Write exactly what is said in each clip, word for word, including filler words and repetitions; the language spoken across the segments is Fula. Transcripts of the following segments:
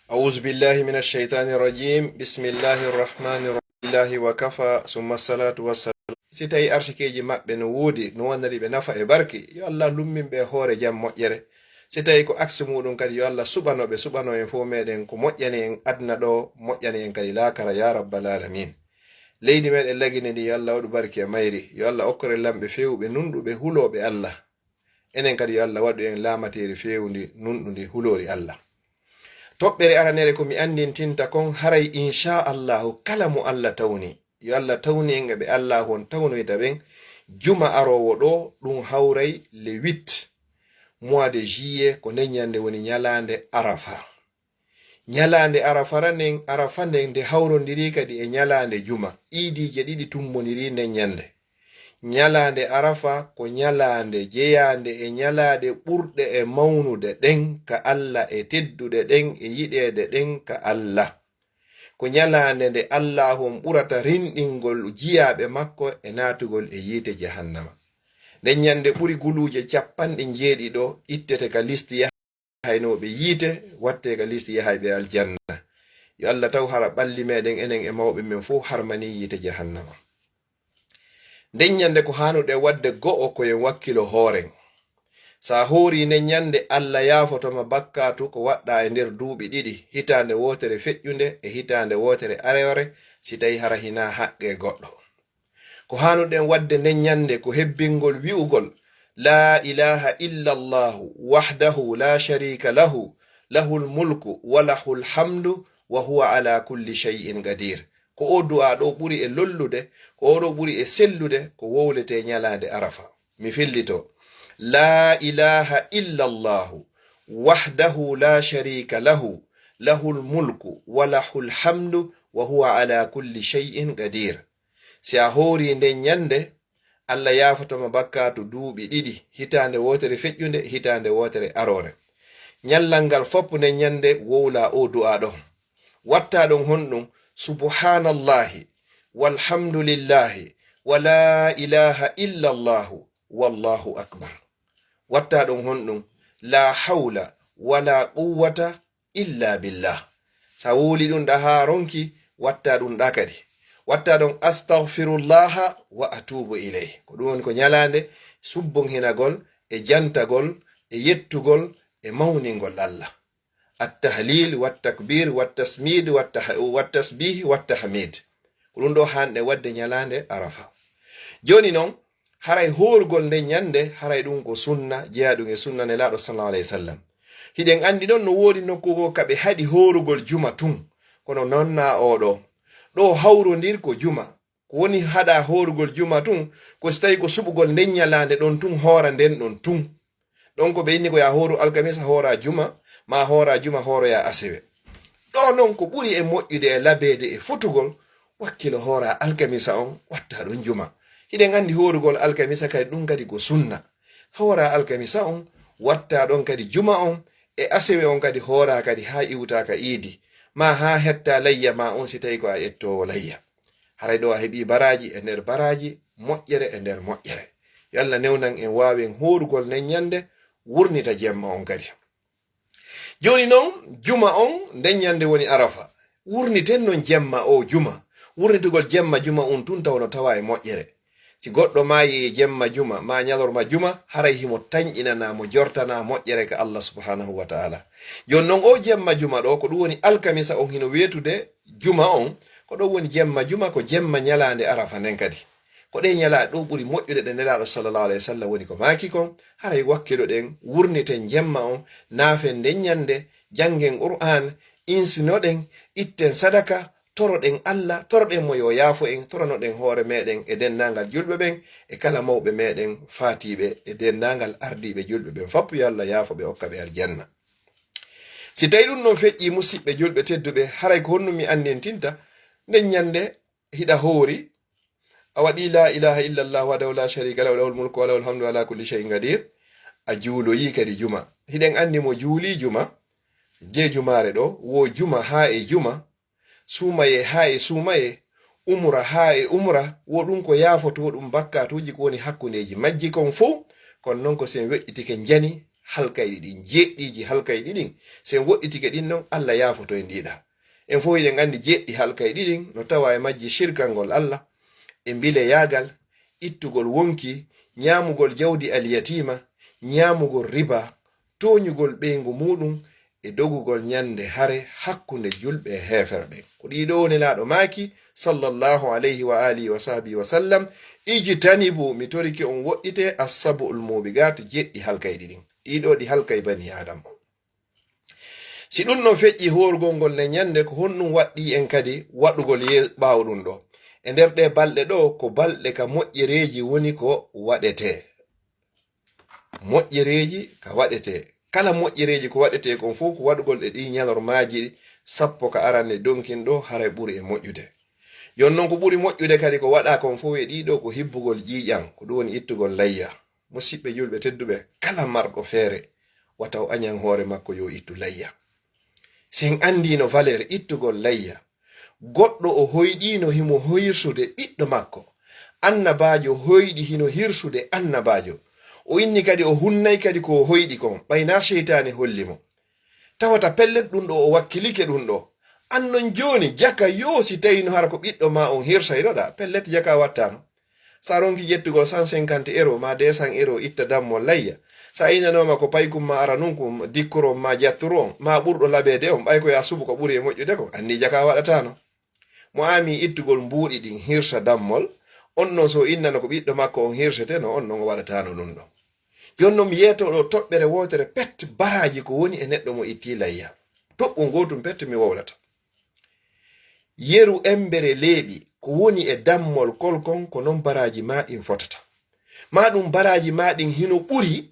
أعوذ بالله من الشيطان الرجيم. بسم الله الرحمن الرحيم. لله وكفى، ثم الصلاة والسلام. Si tawi arsikeeji maɓɓe no woodi, no wonani ɓe nafa e barke, yo Allah lummin ɓe e hoore jam moƴƴere. Si tawi ko aksi muɗum kadi, yo Allah suɓano ɓe, suɓano en fof meɗen ko moƴƴani en aduna ɗo, moƴƴani en kadi laakara, ya rabbal alamin. Leydi meɗen Lagine ndi, yo Allah waɗu barke e mayri. Yo Allah okkore lamɓe feewuɓe, nunɗuɓe, hulooɓe Allah. Enen kadi yo Allah waɗu en laamateeri feewundi, nunɗundi, huloori Allah. Toɓɓere aranere ko mi anndintinta kon, haray inchallahu kala mo Allah tawni, yo Allah tawni en e ɓe Allahu on tawnoyta ɓen, juma aroowo ɗo, ɗum hawray le huit mois de juillet, ko nden ñande woni ñalaande Arafa. Ñalaande Arafara nden, Arafa nden nde hawrondiri kadi e ñalaande juma. Iidiije ɗiɗi tummbondiri nden ñande. Ñalaande Arafa ko ñalaande jeyaande e ñalaaɗe ɓurɗe e mawnude ɗen ka Allah e tedduɗe ɗen e yiɗeede ɗen ka Allah. Ko ñalaande nde Allaahu on ɓurata rinɗingol jiyaaɓe makko e naatugol e yiite jahannama. Nden ñande ɓuri guluuje capanɗe njeeɗiɗo ittete ka listi yahaynooɓe yiite, wattee ka listi yahayɓe aljanna. Yo Allah taw hara ɓalli meɗen enen e mawɓe men fof harmanii yiite jahannama. Nden ñande ko haanuɗen waɗde go'o ko en wakkilo hooren. Sa hoori nden ñande, Allah yaafoto ma bakkaatu ko waɗɗa e nder duuɓi ɗiɗi, hitaande wootere feƴƴunde e hitaande wootere aroore, si tawi hara hinaa haqqee goɗɗo. Ko haanuɗen waɗde nden ñande ko hebbingol wi'ugol, "Laa ilaaha illa Allahu wahdahu laa shariika lahu, lahul mulku wa lahul hamdu wa huwa alaa kulli shay'in qadiir." Ko o du'aa ɗo ɓuri e lollude, ko o ɗo ɓuri e sellude, ko wowletee ñalaande Arafa. Mi fillito. "Laa ilaaha illa Allahu wahdahu laa shariika lahu, lahul mulku wa lahul hamdu wa huwa alaa kulli shay'in qadiir." Si a hoori nden ñande, Allah yaafoto ma bakkaatu duuɓi ɗiɗi, hitaande wootere feƴƴunde, hitaande wootere aroore. Ñallal ngal fof nden ñande wowla o du'aa ɗo. Watta ɗon honɗum, "Subhaanallahi, walhamdulillahi, wa laa ilaaha illa Allahu, wallahu akbar." Watta ɗon honɗum, "Laa hawla wa laa quwwata illa billah." Sa wowli ɗum ɗa haa ronki, watta ɗum ɗa kadi. Watta ɗon, "Astaghfirullaha wa atubu ilayh." Ko ɗum woni ko ñalaande subbohinagol e jantagol e yettugol e mawningol Allah. At-tahlil, wat-takbir, wat-tasmid, wat-tah-, wat-tasbih, wat-tahmid. Ko ɗum ɗo haanɗen waɗde ñalaande Arafa. Jooni noon, haray hoorugol nden ñande, haray ɗum ko sunna, jeyaa ɗum e sunna Nelaaɗo sallallahu alayhi wa sallam. Hiɗen anndi noon no woodi nokku goo ka ɓe haɗi hoorugol juma tun, kono noon na oo ɗo. Ɗo hawrondir ko juma. Ko woni haɗa hoorugol juma tun, ko si tawi ko suɓugol nden ñalaande ɗon tun, hoora nden ɗon tun. Ɗon ko ɓe inni ko ya hooru alkamisa, hoora juma, ma hoora juma, hooroya asewe. Ɗo noon ko ɓuri e moƴƴude e labeede e fotugol, wakkilo hoora alkamisa on, watta ɗon juma. Hiɗen anndi hoorugol alkamisa kadi, ɗum kadi ko sunna. Hoora alkamisa on, watta ɗon kadi juma on, e asewe on kadi hoora kadi haa iwta ka iidi, ma haa hetta layya ma on si tawi ko a ettoowo layya. Haray ɗo a heɓi baraaji e nder baraaji, moƴƴere e nder moƴƴere. Yo Allah newnan en waawen hoorugol nden ñande, wurnita jemma on kadi. Jooni noon, juma on, nden ñande woni Arafa. Wurniten noon jemma o juma. Wurnitugol jemma juma un tun taw no tawa e moƴƴere. Si goɗɗo maayi e jemma juma, ma ñalorma juma, haray himo tanƴinana mo, jortana moƴƴere ka Allah subhanahu wa ta'ala. Jooni noon o jemma juma ɗo, ko ɗum woni alkamisa on hino weetude juma on, ko ɗon woni jemma juma, ko jemma ñalaande Arafa nden kadi. Ko ɗee ñalaaɗe ɗo ɓuri moƴƴude ɗe Nelaaɗo sallallahu alayhi wa sallam woni ko maaki kon, haray wakkiloɗen, wurniten jemma on, naafen nden ñande, janngen Qur'aan, insinoɗen, itten sadaka, toroɗen Allah, toroɗen mo yo yaafo en, toronoɗen hoore meɗen e denndaangal julɓe ɓen, e kala mawɓe meɗen faatiiɓe, e denndaangal ardiiɓe julɓe ɓen fop, yo Allah yaafo ɓe, okka ɓe aljanna. Si tawi ɗum noon feƴƴi, musiɓɓe julɓe tedduɓe, haray ko honno mi anndintinta nden ñande hiɗa hoori, a waɗi la ilaha illallah wahdahu la sharika lahu, lahul mulku wa lahul hamdu ala kulli shay'in qadir, a juuloyi kadi juma. Hiɗen anndi mo juuli juma, je jumaare ɗo, wo juma haa e juma, suumaye haa e suumaye, umra haa e umra, wo ɗum ko yaafotoo ɗum bakkatuuji ko woni hakkundeeji majji kon fow, kono noon ko si en weƴƴitike njani, halkayɗi ɗin, jeeɗiiji halkayɗi ɗin. Si en woɗɗitike ɗin non, Allah yaafoto en ɗiɗa. En fof hiɗen anndi jeeɗiɗi halkayɗi ɗin no tawa e majji shirkangol Allah, e mbileyaagal, ittugol wonki, ñaamugol jawdi alyatiima, ñaamugol riba, tooñugol ɓeyngu muuɗum, e dogugol ñande hare hakkunde julɓe e heeferɓe. Ko ɗiɗo o Nelaaɗo maaki, sallallahu alayhi wa alihi wa sahbihi wa sallam, "Ijtanibu, mi torike on woɗɗite, as-sab'ul mubiqat, jeeɗiɗi halkayɗi ɗin." Ɗiɗo ɗi halkay bani Aadama. Si ɗum ɗon feƴƴi hoorugol ngol ne ñande, ko honɗum waɗɗi en kadi waɗugol ye-, ɓaawo ɗum ɗo? E nder ɗe balɗe ɗo, ko balɗe ka moƴƴereeji woni ko waɗetee. Moƴƴereeji ka waɗetee. Kala moƴƴereeji ko waɗetee kon fof ko waɗugol e ɗi ñalormaaji sappo ka aranne donkin ɗo, haray ɓuri e moƴƴude. Jooni non ko ɓuri moƴƴude kadi ko waɗa kon fof e ɗiɗo ko hibbugol ƴiiƴan, ko ɗum woni ittugol layya. Musiɓɓe julɓe tedduɓe, kala marɗo feere, wata o añan hoore makko yo ittu layya. Si en anndino valeur ittugol layya, goɗɗo o hoyɗiino himo hirsude ɓiɗɗo makko. Annabaajo hoyɗi hino hirsude annabaajo. O inni kadi o hunnay kadi ko o hoyɗi kon, ɓay na seytaane holli mo. Tawata pellet ɗum ɗo o wakkilike ɗum ɗo. An non jooni jaka yo si tawino hara ko ɓiɗɗo ma on hirsaynoɗa, pellet jaka wattano. Sa ronki ƴettugol cent cinquante euro ma deux cents euro itta dammol layya. Sa innanoma ko paykum ma ara nun ko dikkoro ma jattoro on, ma ɓurɗo laɓeede on, ɓay ko ya subu ko ɓuri e moƴƴude ko, anni jaka waɗatano. Mo ami ittugol mbuuɗi ɗin hirsa dammol, on non so innano ko ɓiɗɗo makko on hirseteno, on non o waɗatano ɗum ɗon. Jon non mi yeeto ɗo toɓɓere wootere pet baraaji ko woni e neɗɗo mo itti layya. Toɓɓu gootum pet mi wowlata. Yeru embere leeɓi ko woni e dammol kol kon ko non baraaji ma ɗin fotata. Ma ɗum baraaji ma ɗin hino ɓuri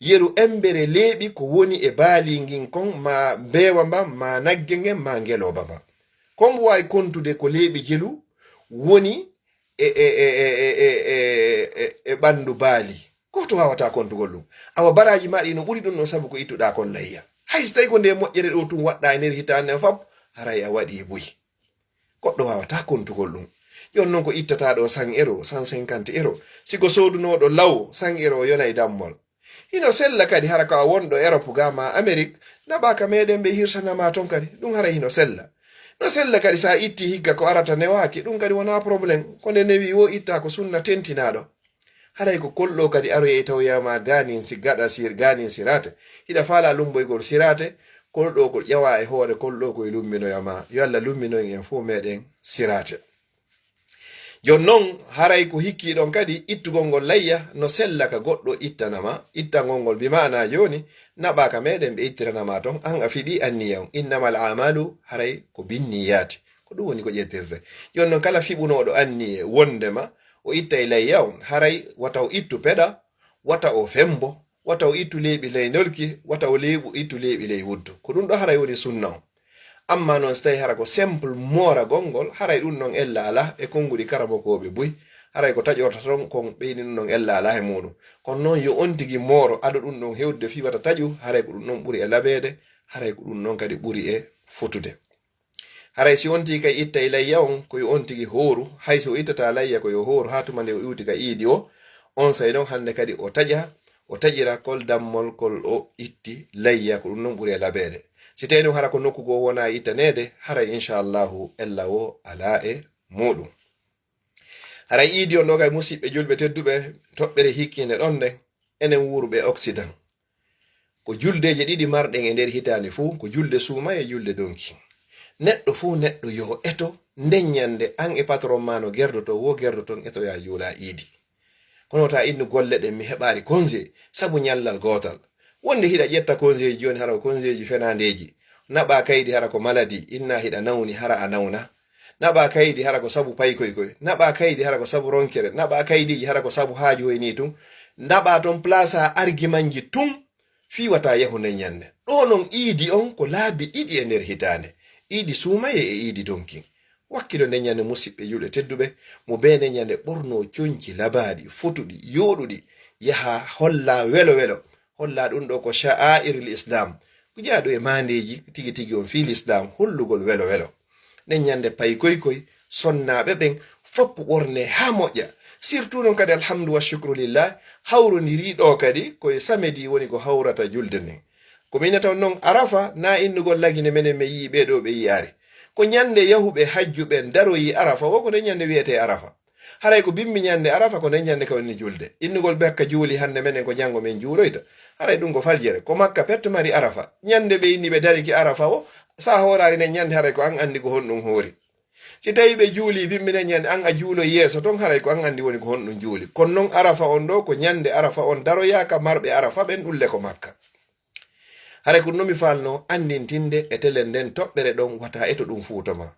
yeru embere leeɓi ko woni e baali ngin kon ma mbeewa mba ma nagge ngen ma ngelooba mba. Kon mbo waawi kontude ko leeɓi jelu woni e, e, e, e, e, e, e, e ɓanndu baali. Gooto waawata kontugol ɗum. Awa baraaji ma ɗi no ɓuri ɗum ɗon sabu ko ittuɗaa kon layya. Hay so tawi ko nde moƴƴere ɗo tun waɗɗa e nder hitaande nden fab, haray a waɗi buy. Goɗɗo waawata kontugol ɗum. Jon non ko ittata ɗo cent euro, cent cinquante euro. Si ko soodunooɗo law, cent euro o yonay dammol. Hino sella kadi hara ko a wonɗo Europe ga ma Amérique, naɓa ka meɗen ɓe hirsanama ton kadi. Ɗum haray hino sella. No sella kadi sa itti higga ko arata newaaki, ɗum kadi wona problème. Ko nde newi wo itta ko sunna tentinaɗo. Haray ko kolɗo kadi aroyay tawoyama ganin si gaɗa sir-, ganin sirate. Hiɗa faala lumboygol sirate, kolɗo ko ƴawa e hoore kolɗo ko e lumminoyama. Yo Allah lumminoy en fof meɗen sirate. Jon non, haray ko hikki ɗon kadi ittugol ngol layya no sella ka goɗɗo ittanama, ittangol ngol bi maana joni, naɓa ka meɗen ɓe ittiranama ton, an a fiɓi anniya on. Innamal amalu, haray ko binniyati. Ko ɗum woni ko ƴettirte. Jon non kala fiɓunoɗo anniye wondema o ittay layya on, haray wata o ittu peɗa, wata o fembo, wata o ittu leeɓi ley nolki, wata o leeɓu ittu leeɓi ley wuddu. Ko ɗum ɗo haray woni sunna on. Amma noon so tawi hara ko simple mooragol ngol, haray ɗum ɗon ella alaa e konnguɗi karamokooɓe buy. Haray ko taƴorta ton kon ɓeyni ɗum ɗon ella alaa e muuɗum. Kono noon yo on tigi mooro ado ɗum ɗon hewdude fii wata taƴu, haray ko ɗum ɗon ɓuri e laɓeede, haray ko ɗum ɗon kadi ɓuri e fotude. Haray si on tigi kay ittay layya on, ko yo on tigi hooru, hay si o ittata layya ko yo hooru haa tuma nde o iwti ka iidi o, on say ɗon hannde kadi o taƴa, o taƴira kol dammol kol o itti layya, ko ɗum ɗon ɓuri e laɓeede. Si tawi ɗum hara ko nokku goo wona e ittaneede, haray inchallahu ella wo alaa e muuɗum. Haray iidi on ɗo kay musiɓɓe julɓe tedduɓe, toɓɓere hikkiinde ɗon nden, enen wuuruɓe Occident. Ko juldeeje ɗiɗi marɗen e nder hitaande fuu, ko julde suumaye e julde donki. Neɗɗo fuu neɗɗo yo eto, nden ñande an e patron ma no gerdoto, wo gerdoton etoya juula iidi. Kono ta innu golle ɗen mi heɓaali congé sabu ñallal gootal. Wonde hiɗa ƴetta congéji jooni hara ko congéji fenaandeeji. Naɓa kaydi hara ko maladie, inna hiɗa nawni hara a nawna. Naɓa kaydi hara ko sabu paykoy koy. Naɓa kaydi hara ko sabu ronkere. Naɓa kaydiiji hara ko sabu haaju hoy ni tun. Naɓa ton place a argumentji tun fii wata yahu nden ñande. Ɗo non iidi on ko laabi ɗiɗi e nder hitaande. Iidi suumaye e iidi donkin. Wakkilo nden ñande musiɓɓe julɓe tedduɓe, mo bee nden ñande ɓorno conci labaaɗi, fotuɗi, yooɗuɗi, yaha holla welo welo. Holla ɗum ɗo ko sha'airul Islam. Ko jaaɗo e maandeeji tigi tigi on fii Lislaam, hollugol welo welo. Nden ñande pay koy koy sonnaaɓe ɓen Fop ɓorne haa moƴƴa. Surtout noon kadi, alhamdu wa shukru lillah, hawrondiri ɗo kadi ko e samedi woni ko hawrata julde nden. Ko miina taw noon Arafa, na innugol lagine menen mi yii ɓee ɗoo ɓe yiyaari. Ko ñande yahuɓe hajju ɓen daroyi Arafa, wo ko nden ñande wiyetee Arafa. Haray ko bimbi ñande Arafa, ko nden ñande ka woni julde. Innugol ɓe hakka juuli hannde menen ko janngo men juuloyta. Haray ɗum ko faljere. Ko Makka pet mari Arafa. Ñande ɓe inni ɓe dariki Arafa wo, sa hooraali nden ñande haray ko an anndi ko honɗum hoori. Si tawii ɓe juuli bimbi nden ñande an a juuloy yeeso ton, haray ko an anndi woni ko honɗum juuli. Kono noon Arafa on ɗoo, ko ñande Arafa on daroyaa ka marɓe Arafa ɓen ɗulle ko Makka. Haray ko no mi faalno anndintinde e telen nden toɓɓere ɗon wata e to ɗum fuuto ma.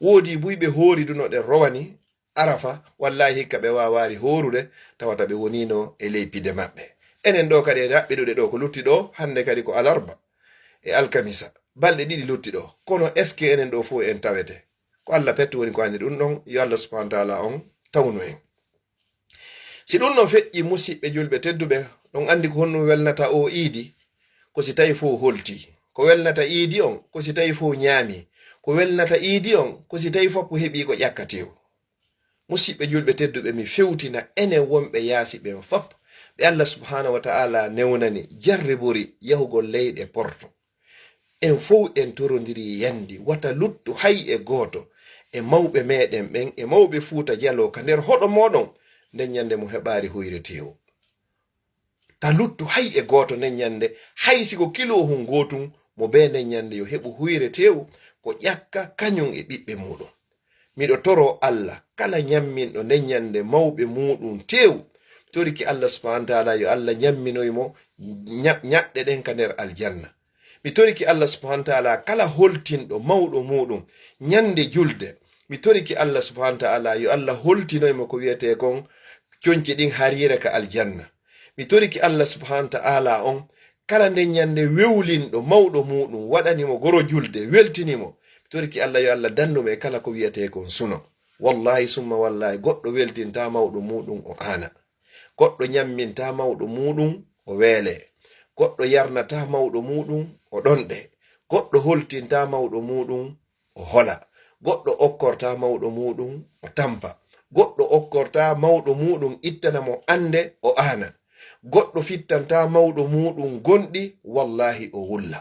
Woodi buy ɓe hoori duno ɗen rowani Arafa, wallaahi hikka ɓe waawaari hoorude, tawata ɓe woniino e ley pide maɓɓe. Enen ɗoo kadi en raɓɓiɗuɗe ɗoo ko lutti ɗoo, hannde kadi ko alarba e alkamisa. Balɗe ɗiɗi lutti ɗoo. Kono est-ce que enen ɗoo fof en tawete? Ko Allah pettu woni ko anndi ɗum ɗon. Yo Allah subhanahu wa taala on tawnu en. Si ɗum ɗon feƴƴi, musiɓɓe julɓe tedduɓe, ɗon anndi ko honɗum welnata o iidi? Ko si tawi fof holti. Ko welnata iidi on, ko si tawi fof ñaami. Ko welnata iidi on, ko si tawi fof heɓi ko ƴakka tew. Musiɓɓe julɓe tedduɓe, mi fewtina enen wonɓe yaasi ɓen fop, ɓe Allah subhanahu wa ta'ala newnani, jarribori yahugol leyɗe porto. En fow en torondiri yandi, wata luttu hay e gooto e mawɓe meɗen ɓen, e mawɓe Fuuta Jaloo ka nder hoɗo mooɗon, nden ñande mo heɓaari huyre teewu. Ta luttu hay e gooto nden ñande, hay si ko kilo hun gootun, mo bee nden ñande yo heɓu huyre teewu, ko ƴakka kañun e ɓiɓɓe muuɗum. Miɗo toroo Allah, kala ñamminɗo nden ñande mawɓe muuɗum teewu, mi toriki Allah subhanahu wa ta'ala yo Allah ñamminoy mo ña-, ñaɗɗe ɗen ka nder aljanna. Mi toriki Allah subhanahu wa ta'ala kala holtinɗo mawɗo muuɗum ñande julde, mi toriki Allah subhanahu wa ta'ala yo Allah holtinoy mo ko wiyetee kon conci ɗin hariire ka aljanna. Mi toriki Allah subhanahu wa ta'ala on kala nden ñande wewlinɗo mawɗo muuɗum waɗani mo goro julde, weltini mo. Mi toriki Allah yo Allah dandu mo e kala ko wiyetee kon suno. Wallahi summa wallahi, goɗɗo weltinta mawɗo muuɗum o aana. Goɗɗo ñamminta mawɗo muuɗum o weele. Goɗɗo yarnata mawɗo muuɗum o ɗonɗe. Goɗɗo holtinta mawɗo muuɗum o hola. Goɗɗo okkorta mawɗo muuɗum o tampa. Goɗɗo okkorta mawɗo muuɗum ittana mo annde o aana. Goɗɗo fittanta mawɗo muuɗum gonɗi, wallahi o wulla.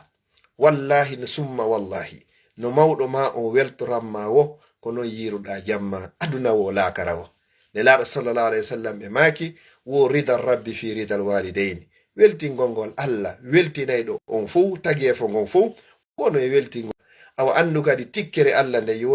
Wallahi no summa wallahi, no mawɗo ma on weltoran ma wo, ko non yiiruɗaa jamma aduna wo laakara wo. Nelaaɗo sallallahu alayhi wa sallam ɓe maaki, wo ridal rabbi fi ridal walidayni. Weltingol ngol Allah weltinayɗo on fow, tageefo ngon fow, wono e weltingol. Awa anndu kadi tikkere Allah nde yo